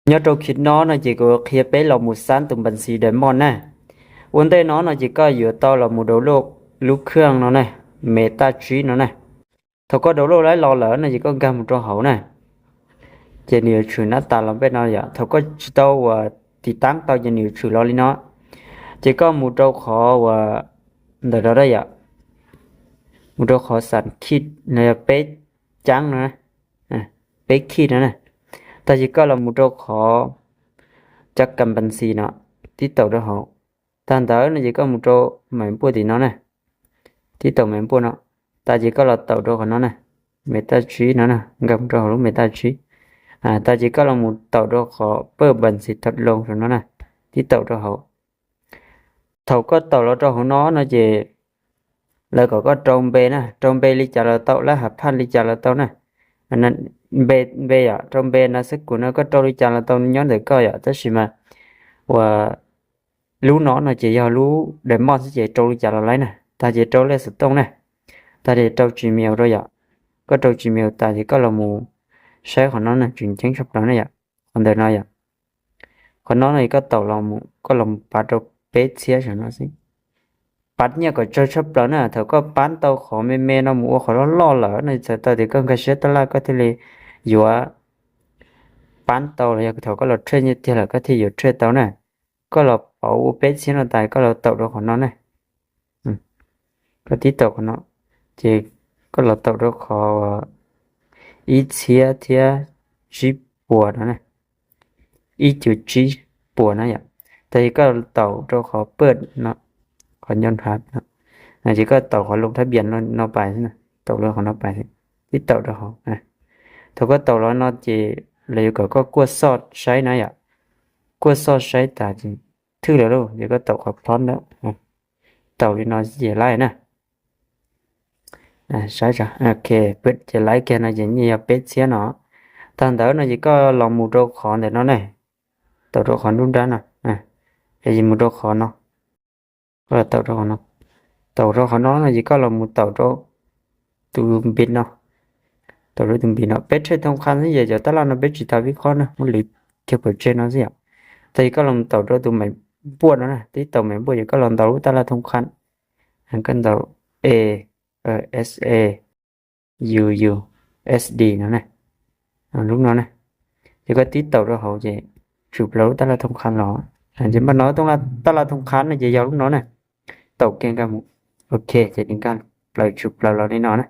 Nyob rau khi no no ces kuv qhia peb los mus xab tus npas xis dais moj na. Ua ntej no no ces koj yuav tau los mus download lub khaj no na, me taj tsib no na. Thaum koj download laib los lawm no ces koj nkag mus rau hauv na, ces nws yuav tshwm nab tas los npej no yom. Thaum koj tsis tau uas tiv taab tau ces nws yuav tshwm los li no. Ces koj mus rau qhov uas ntawm no da yom, mus rau qhov xam khij no yog peb caab no, peb khij no na. Tag ces koj los mus rau qhov cov kas npas xis no, tib taum rau hauv. Tag ntawd no ces koj mus rau maim npuaj tim no na, tib taum maim npuaj no. Tag ces koj los taum rau qhov no na, me taj tsib no na, nkag mus rau hauv lub me taj tsib. Tag ces koj los mus taum rau qhov paj npas xis thaum loo saum no na, tib taum rau hauv. Thaum koj taum los rau hauv no no ces lawv kom koj rau npe na, rau npe li cas los tau, lab has phaj li cas los tau na. Npe, npe yom, rau npe no xab kum no koj rau li cas los tau nyob ntawm koj yom, tab sis mas uas lub no no ces yog lub dais moj xwb ces rau li cas los laib na. Tag ces rau lej xov tooj na, tag ces rau Gmail rau yom. Koj rau Gmail tas ces koj los mus saib qhov no na, tseem ceeb tshaj plaws na yom, qhov ntawm no yom. Qhov no no koj taum los, koj los pav rau peb txhiab saum no xwb. Pav nyiaj kom tsawg tshaj plaws na, thaum koj pab tau qhov me me no mus ua qhov loj loj lawm no txhais tau tias koj nkag siab taj laj koj thiaj li yuav pab tau, los yog thaum koj los trade nyiaj tiag lawm koj thiaj yuav trade tau na. Koj los pauv ua peb txhiab no tas koj los taum rau qhov no na. Koj tib taum qhov no, ces koj los taum rau qhov ib txhiab thiab tsib puas no, ib cuv tsib puas no yom. Tag ces koj taum rau qhov paj no, qhov nyob hav no, ces koj taum qhov loo thab npias no pais, taum rau qhov no pais, tib taum rau hauv. Thaum koj taum los no ces lawv yuav kom koj kuaj xoj saib na yom. Kuaj xoj saib tas ces thwj lawm lauj, ces koj taum qhov plhob ntawd, taum li no ces laib na. Saib, ces laib kiag no ces nyiaj yog peb txhiab no. Tag ntawd no ces koj los mus rau qhov ntawm no ne, taum rau qhov nruab nrab no, es mus rau qhov no, koj los taum rau qhov no. Taum rau qhov no no ces koj los mus taum rau tus npis no, taum rau tus npis no. Peb trade thoo qha xwb ces cov taj laj no peb tsis tas vib qhob na, muab lwv kiag pov tseg no xwb yom. Tag ces koj los mus taum rau tus maim npuaj no na, tib taum maim npuaj ces koj los ntaus lub taj laj thoo qha, koj ntaus A, S A, U, U, S D no ne, lub no ne. Ces koj tib taum rau hauv ces tshwm plaws lub taj laj thoo qha los. Ces npaj no taj laj thoo qha no ces yog lub no na. Taum kiag nkag mus, ok, ces nws nkag plaws tshwm plaws los li no na.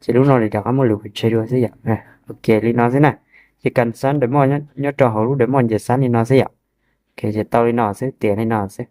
Ces lub no li rov qab muab lwv pov tseg dua xwb yom. Ok, li no xwb na. Ces kas xab dais moj nyob rau hauv lub dais moj ces xab li no xwb yom. Ok, ces tau li no xwb, tiav li no xwb.